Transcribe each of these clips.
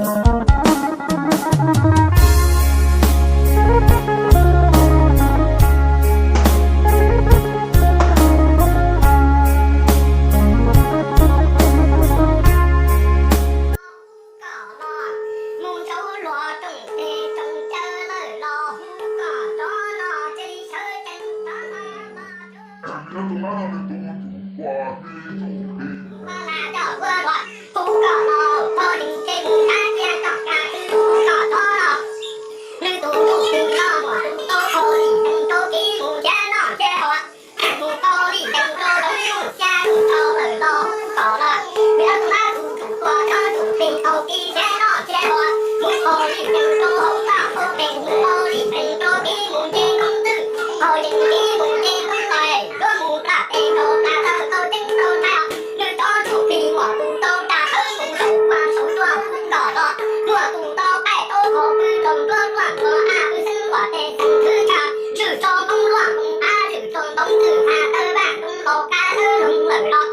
Mus rau luag rooj teg rooj chaw lawm los hu kom rov los ces sawv tsees rov los. Tus no nws tus tus ua hnub tus plig, ua lag coj ua luag hu kom los tog yeej ces mus tab cia kom kav twb hu kom rov los. Nws tus tus plig no muaj tus tau tau li teev rau kev mus nrhiav noj nrhiav haus, mus tau li teev rau lawv mus xya mus rau lawm los hu kom los. Nws tus no tus tus ua hnub tus plig tau kev nrhiav noj nrhiav haus, mus tau li teev rau hauv toj hauv pes, mus tau li teev rau kev mus nce koob twm, tog yeej kev mus nce koob lawm, yuav mus plam tes rau plam taw tau ceeb rau ntaiv. Nws rov tus plig muaj tus tau tag hawb mus saum ua saum cua hu kom los, muaj tus tau qaij tau qhov pw rau nruab luaj nruab av pw xeeb luaj tes xeeb thwv tshaj, zwm tso Hmoob luaj Hmoob av zwm tso ntoo twm tag tawb vaj ntoo laus kab lawb loog lawm los.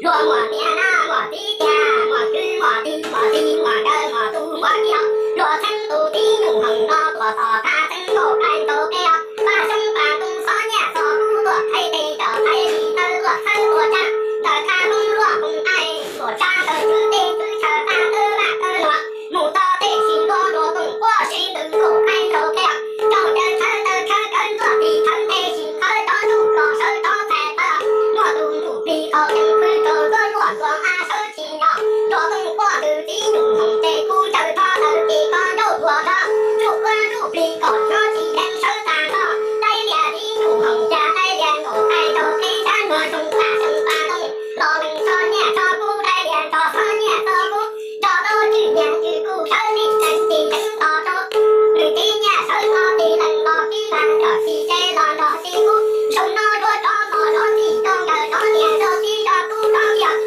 Luag muaj niam muaj txiv tiag, muaj kwv muaj tij muaj tij muaj nkawd muaj tus muaj kiag, luag txheeb tus tib nyuj heev no tuaj tom qab txheeb nkaus qaib nkaus peb os. Pab xyoob pab ntoo xov nyiaj xov kub tuaj qhaib teb coj qhaib li tawb luaj txhawb luaj tsa, ntawm qab Hmoob luaj Hmoob aib tuaj tsa ntawm kwv teb kwv chaw qab tawb vaj tawb luag, mus txog tej sim ntua ntua koom quaj sib ntws nkaus qaib nkaus peb os. Rau caw txhawb taw khawb kawb ntxuaj plig thawb tej sim khawb rov ntuj los sawv rov txhais taw, muaj tus ntsuj plig qaug yees pw rau nruab luaj nruab av sawv tsis nyob, ntua koom quaj ntws txiv nyuj heev ces kuv ncaws thov taw ces koj nraub luag rov, ntsuj kuab ntsuj plig kom nyob tsis yeej sawv tag nrho, dai lias txiv nyuj heev cas dai lias nkaus qaib nkaus peb sab nua zoo pab xyoob pab ntoo, los lees tso nyiaj tso kub dai lias tso xov nyiaj tso kub, nrog rau cwj nyiaj cwj kub sawv tsis yeej tsis yeej nto rau, nws tib nyiaj sawv no tib leeg los tib lag nrog tsis tsev los nrog tsis kub, zoo no yuav rov los rov tsis rov nkawd rov niam rau tsis rov kub rov kiag.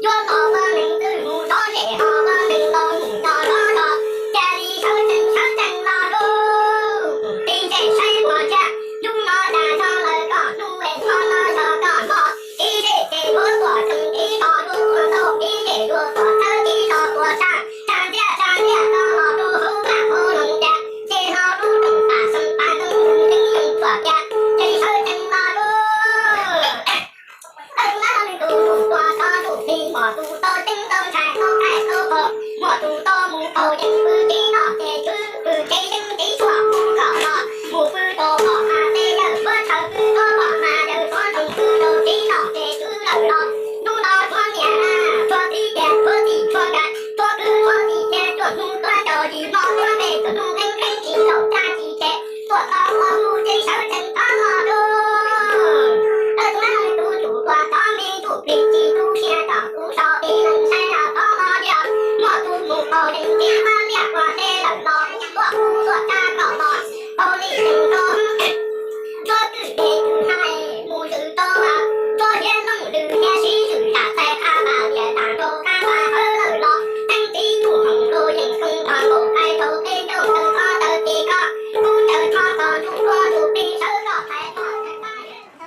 Yuav tos ua neeg twg mus rov zem ho ua neeg laus mus nco rov los, cia li sawv tsees sawv tsees los lauj. Tib ntsej saib puas ntshiab, hnub no cas tso lawm koj hnub es tso no yog koj hmo. Tib zej ces yuav tuaj tsees tib zos yuav tuaj ntau, tib zej yuav tuaj txhawb tib zos tuaj tsa, tsa ntxiaj tsa ntxiaj rov los rau hauv vaj hauv loog tias, ces ho lub rooj pab xyoob pab ntoo nws ntev yeej tuaj tias, ces sawv tsees los lauj. Ntawm no nws tus tus tuaj tso tus plig muaj tus tau ceeb tau ntshai tau qaij tau qaug, muaj tus tau mus qaug yeej pw tsev noj tsev tswv, pw tsev yeeb tsev tshuaj hu kom los, mus pw rau pom mas tej yawg tshuav tshaw pw rau pom mas yawg tshuav nroog pw rau tsev noj tsev tswv lawm los. Hnub no tshuav niam tshuav txiv tiag tshuav txij tshuav nkawm tshuav kwv tshuav tij thiab cuaj hnub tuav ncaus yim hmo tuav npe cuaj hnub eeb eeb tsis laus caj tsis ces tuaj tau ua hu ces sawv tsees rov los lauj. Tus no nws tus tus tuaj tov me ntsuj plig tsis tu siab tom kuv sau peb leeg saib los tov no tiag, muaj tus mus qaug yeej tib pab liaj ua teb lawm los tuaj hu tuaj tsa kom los, qaug li yeej rau Tsuav kwj teg kwj hais mus lwm rau, tsuav hiav looj lwm hiav sib lwm zam txais qab mas lias tag rau qab mas hawb lawm los, teeb tib nyuj heev lub yeej koob nrog nkaus qai rau peb ncaug ntawd qhov ntawd ces koj kub ncaws rho txog ntuj dua ntuj plig sawv koj txhais txog ntawm qab,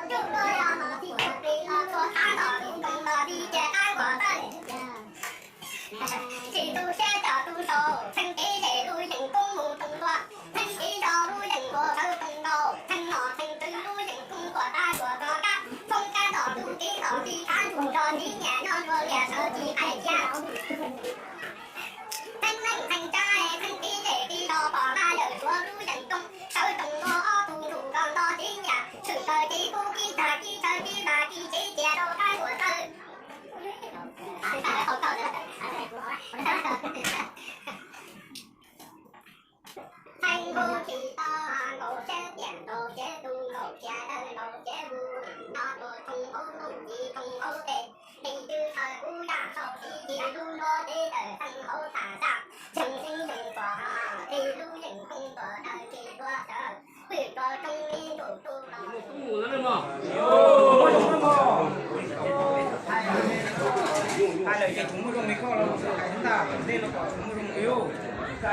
ntuj dua yog los txij ntawm plig los txhua qab los txhua koog los li ces qab uas tawj. Tsis tu siab coj tu sau, theej tib zej lub yeej koob mus rooj ntua, theej tib zos lub yeej ntua sawv rooj nkaus, theej nom theej tswv lub yeej koob tuaj tab tuaj rov qab, foob kab tom ntuj tib tom tib qab ntsuag nrog tib nyiam nyob nrog liaj sawv tsis hais thiab. Theej neej theej tsa, theej tib zej tib zos pom mas yawm suav lub yeej koob, sawv rooj ntua ob tug ntuj nrog nrog tib nyiam, tshwm plaws tib kub tib tag tib chaw tib lag tib tsev cia rau qab tuaj tawj. Theej nkaus tsis tau nkaus siab tiam nkaus siab tu nkaus cia dawb nkaus siab hu, nyob rau thooj hauv ntuj ci thooj hauv tej, nqi twb thaws kuv yam sau tsis ci lub nruab teb dawb theej hauv tham zaj, zeeg xeeb zeeg tuam, tej lub yeej koob tuam dawb ci tuam sawv, pwm tuam rooj li ntuj tu los. Hais lawm ces tsuas muaj zoo li koj los hais ntag, tej los kom tsuas muaj zoo li yus. Cov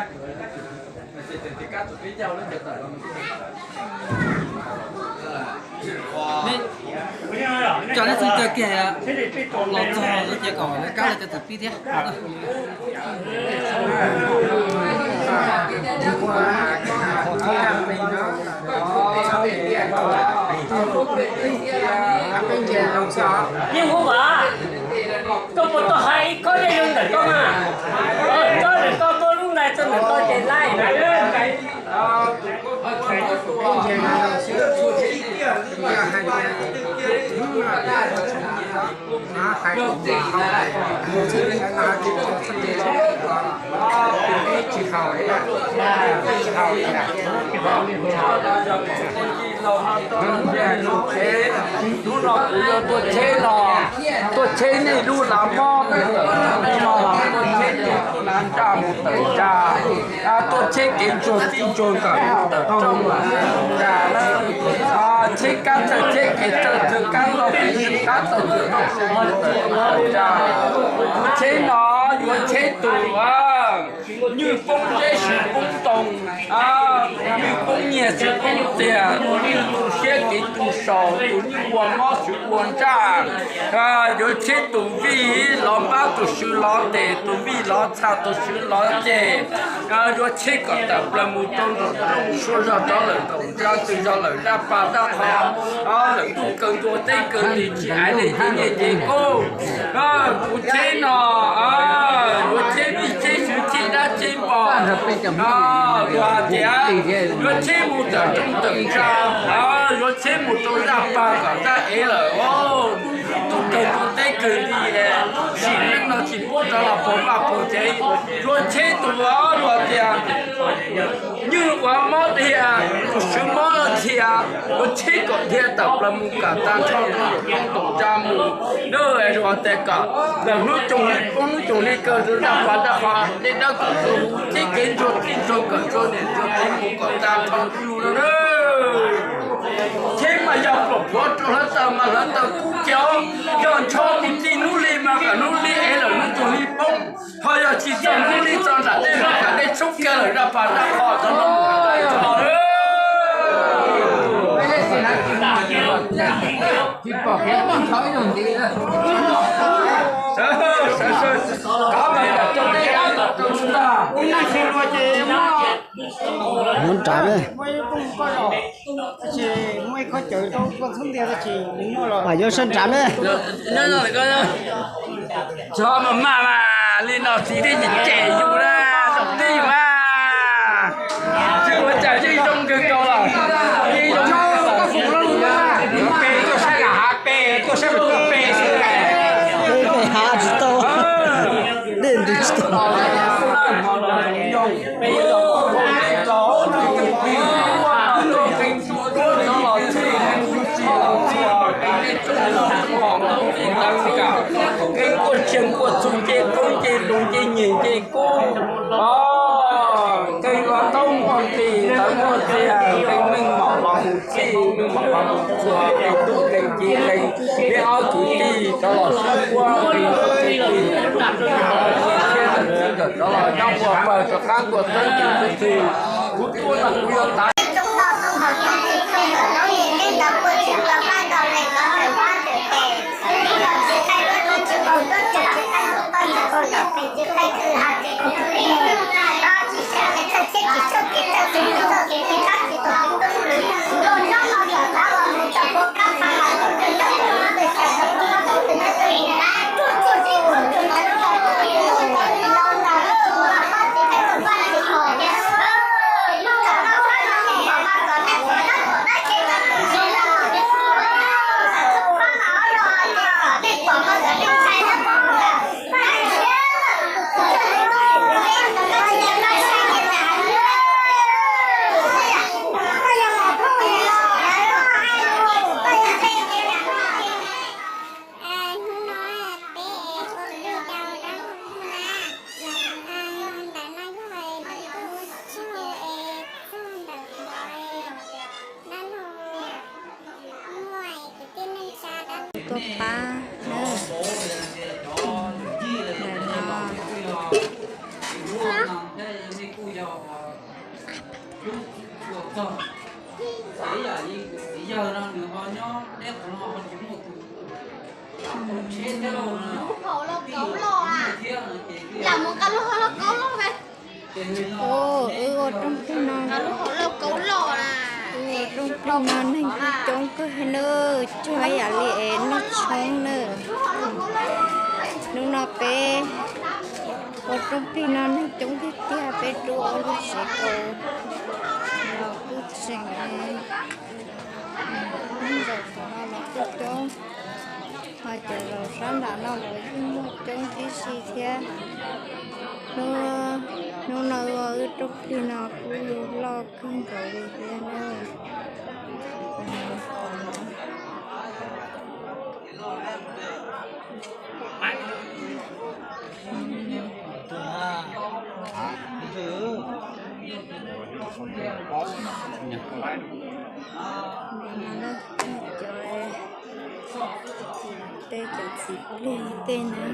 nej txhua cov kiag los txog lawm ces kom lawv kab lawv cov txawm pib thiab. Yeej hu vas, koj puas tau hais ib khob dej rau ntawm koj mas? Koj ntawm koj tuaj lub ntais rau ntawm koj ces laij. Hnub no kuv yuav tuaj cheb no, tuaj cheb nej lub lav mob mus tawm, nej no los tuaj cheb nej lub lav nraj mus tawm nraj, tuaj cheb kev ntsuag txij ntsuag nkawm mus tawm rooj mus tawm nraj, cheb kab txawj cheb kev txawj txwv kab loj kev txwv kab txawj txwv rooj mus tawm rooj tawm nraj. Kuv cheb no yuav cheb tus nywj poob zeb swv poob ntoo, nywj poob nyiaj swv poob txiag, tus nywj tu siab kev tu saus, tus nywj ua mob swv ua ntsaj. Yuav cheb tus vij lov npab tus swv lov tes, tus vij lov txha tus swv lov ceg. Yuav cheb kom tawm plaws mus rau nraum zoov suab zog rov lawm nraum nraj, twg zog lawm nraj pas nraj qhov, lawm ntuj kaw ntua teb kaw nti tsis aiv nej ces nyiaj ces kub. Kuv cheb no yuav cheb vij cheb swv cheb dab cheb npo, hais tias yuav cheb mus tawm rooj tawm nraj, yuav cheb mus rau zaj pag kom zaj ev lawm, ntuj kaw ntua teb kaw nti, sim neej no tsis pub rov los pag vaj pag tsev. Yuav cheb tus luag tias nywj ua mob dhia, tus swv mob dhia, yuav cheb kom dhia tawm plaws mus kom tag nrho rau nraum zoov nraum nraj mus. Dawb es ua tias kom lawv hnub coog li poob hnub coog li kaw rau nraj pas nraj qhov, nej dawb kom tus cheb kev ntsuag txij ntsuag nkawm ntsuag niam ntsuag txiv mus kom tag nrho rau yus no. Cheb mas yog pluam pluav rau hluav taws mas hluav taws kub kiag, yog ntsho mus txij hnub li mas kom hnub li ev lawm hnub coog li poob, ho yog tsis txog hnub li txog nram dej mas kom dej tshoob kiag lawm nraj pas nraj qhov txog no. Hnub nrad ne. Yuav sab nrad ne. Txhob mas maj mas li no txiv twb cem cem yus na, txhob twb yus na. Tsis ua cas, yeej zoo kawg nkaus los, yeej zoo kawg nkaus. Peb tuaj saib lam hav, peb tuaj saib peb tuaj peb xwb. Peb hav tsis tau, dej ntws tsis tau. Nquaj tsiag nquaj txhu nce qoob nce loo nce nyiag nce kub, nqee ua ntaub muaj nqis ntawv muaj txiag, nqee meej mom los mus txij meej mom los mus txuas, nqee tub nqee kiv nqee peb ob kwv tij rov los sib puab, nqee tub nqee kiv rov los nyob ua pawg rov qab ntua txeeb txhua txhua. Kuv tuaj no kuv yuav tav Tuaj pab na. Ntawm no. Txiv yawg no nws ho nyob deb qhov no ho tsis muaj tus tsheb thiab lauj. Lub hauv lauj kaub loj a. Lam mus nqa lub hauv lauj kaub loj ve. Wb ua rooj plig no, wb ua rooj plig no neeg kuj coob kawg nawb, cog ib yam li es noj tshoob nawb. Hnub no peb ua rooj plig no neeg coob tiag tiag, peb rub ua lub tsev kaus los kuj tseem, neeg zaum qhov no los kuj coob, ho cov zaum sab nram no los yeej muaj coob tib si thiab. Hnub no ua wb rooj plig no kuj loj kawg nkaus li thiab nawb. Cov, tej cov txiv plig tej na,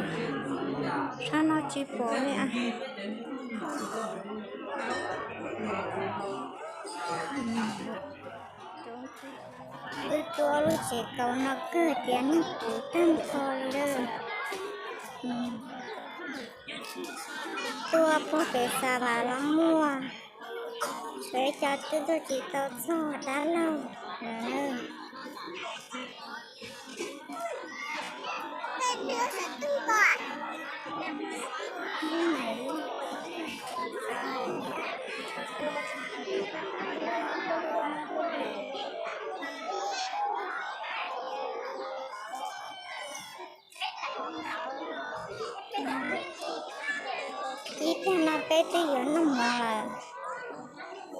sab no tsis pom li a. Wb tuav lub tsev kaus no kawg tias neeg puv tag nrho li lawm. Tuaj puag pem Xav Vas los muaj, peb cov twb tuaj tsis tau txog dab laug. Ib pliag no peb twb yuav noj mov lawm.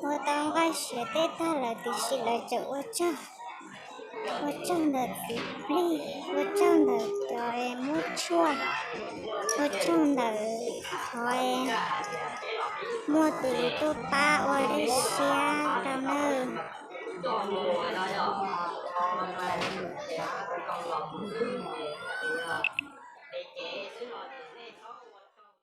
Ua tau nqaij siav tej tag lawm tiam sis lawv tseem ua tsaug, ua tsaug ntawm txiv plig, ua tsaug ntawm cov muab tshuaj, ua tsaug ntawm qhov muaj tus tuaj pab ua dej siab rau nawb.